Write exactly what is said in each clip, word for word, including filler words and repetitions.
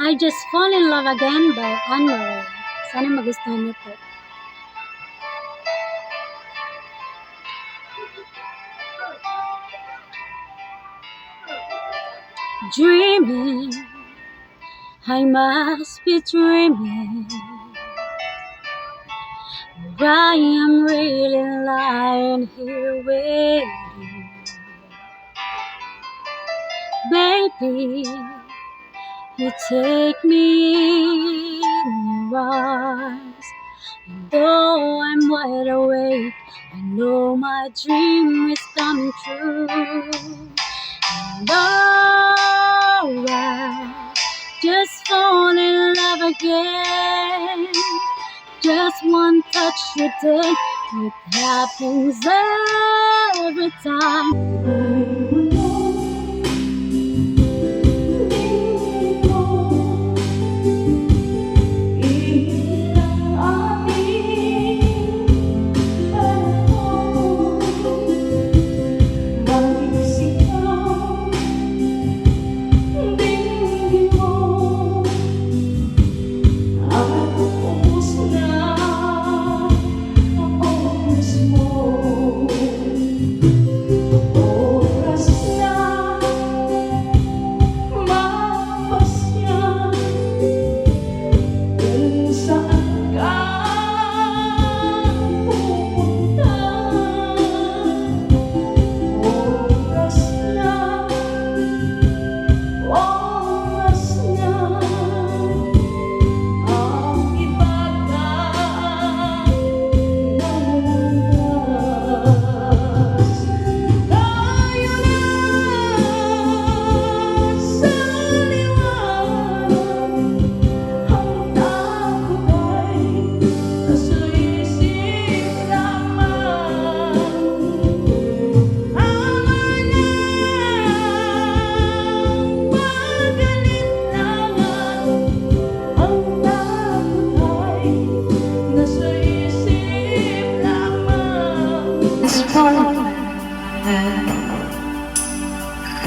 I Just Fall in Love Again by Anne Murray. Sana magustuhan niyo po. Dreaming, I must be dreaming. Or I am really lying here waiting. Baby, you take me in your arms. And though I'm wide awake, I know my dream is coming true. And oh, I just fall in love again. Just one touch today, it happens every time.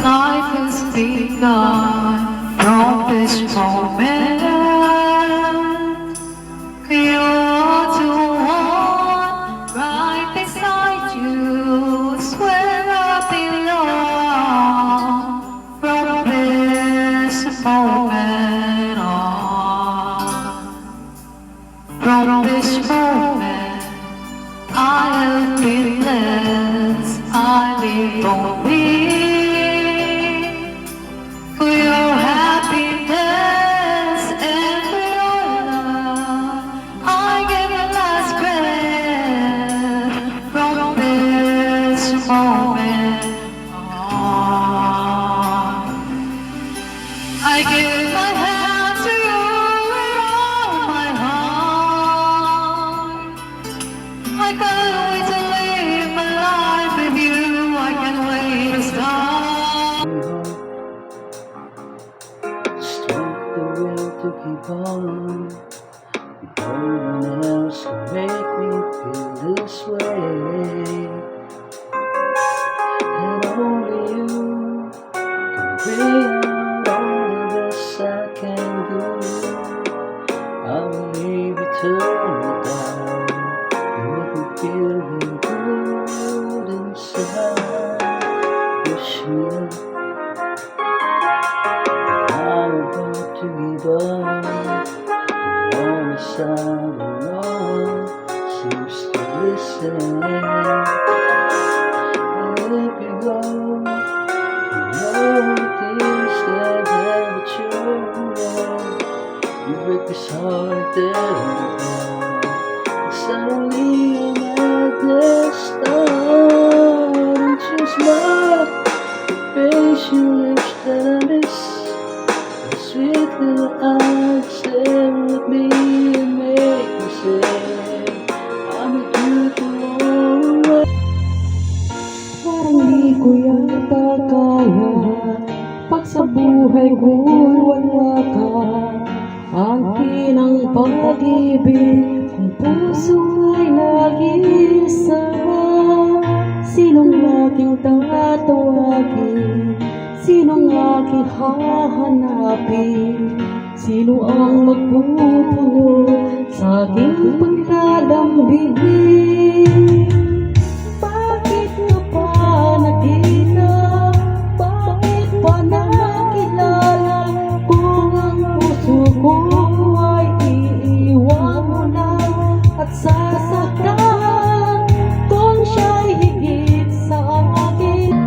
Life has begun from this moment. You're the one right beside you. Swear I belong from this moment on. From this moment, I have been blessed. I live only for your happiness and for your love. I give my last breath from this moment on. I give my hand to you with all my heart. I can't wait to live my life with you. I can't wait to start. It's not the way to give up. No one else can make me feel this way. And only you can bring out all the best I can do. I believe you turn me down. You make me feel good inside. Wish me luck. I'm about to give up. On the side of no one seems to listen. I let you go. You know the things that never true. You break this heart and suddenly I'm at the start. And just my the face you lips that I miss. The sweet little eyes stare at me and make me say, I'm with you for always. Parang di ko yata kaya pag sa buhay ko'y wala ka. Akin ang pag-ibig, ang puso ay nag-iisa. Sinong aking tatawagin? Sinong aking hahanapin? Sino ang magpupuno sa aking pagtalambibi? Bakit ka pa nakita? Bakit pa nakilala? Kung ang puso ko ay iiwan mo na at sasaktan, kung siya'y higit sa akin.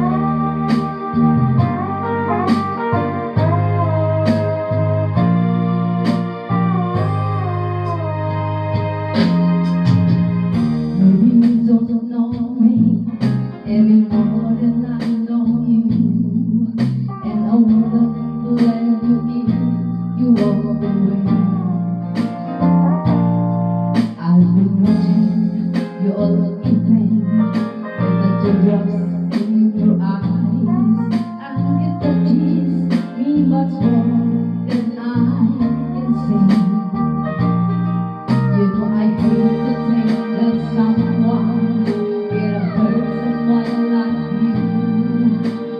Maybe you don't know me any more than I know you, and I wouldn't let you in, you walk away. I've been watching you all evening, with the teardrops in your eyes, and it touches me much more than I can say. You know I hate to think that someone could hurt someone like you.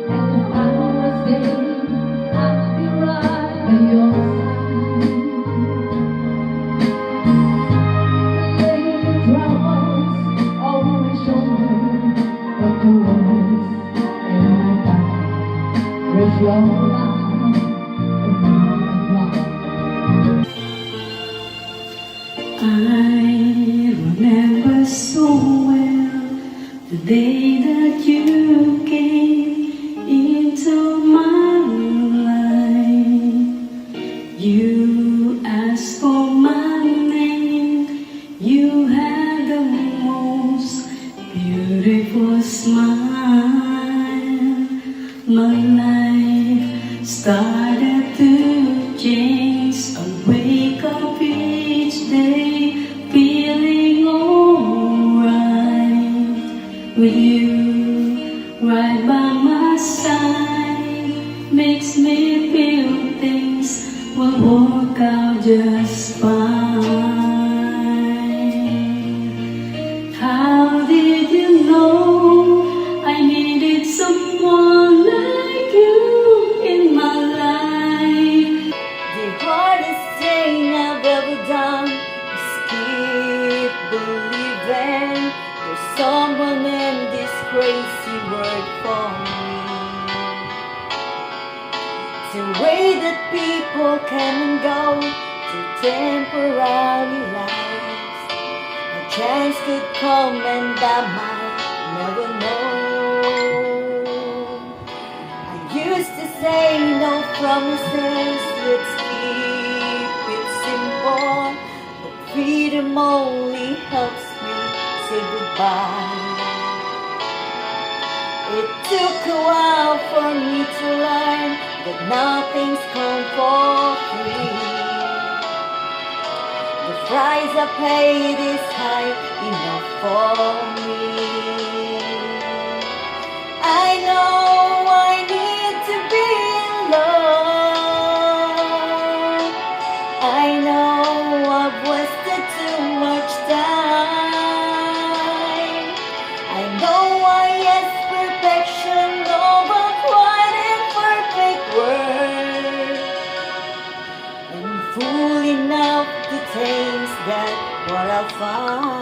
And if I was there, I'd be right by your side. Laying troubles on my shoulder, but the worries in my back, with your love, and you are gone. I remember so well the day that you came into my life. You asked for my name. You had the most beautiful smile. My life started to change. I wake up each day feeling alright. With you right by my side makes me feel things will work out just fine. How did you know I needed someone like you in my life? The hardest thing I've ever done is keep believing there's someone in this crazy world for me. The way that people come and go through temporary lives, a chance could come and I might never know. I used to say no promises, let's keep it simple. Freedom only helps me say goodbye. It took a while for me to learn that nothing's come for free. The price I paid is high enough for me. I know I need to be alone. I know I've wasted too much time. I know I asked perfection over quite imperfect world. I'm fool enough to think that what I find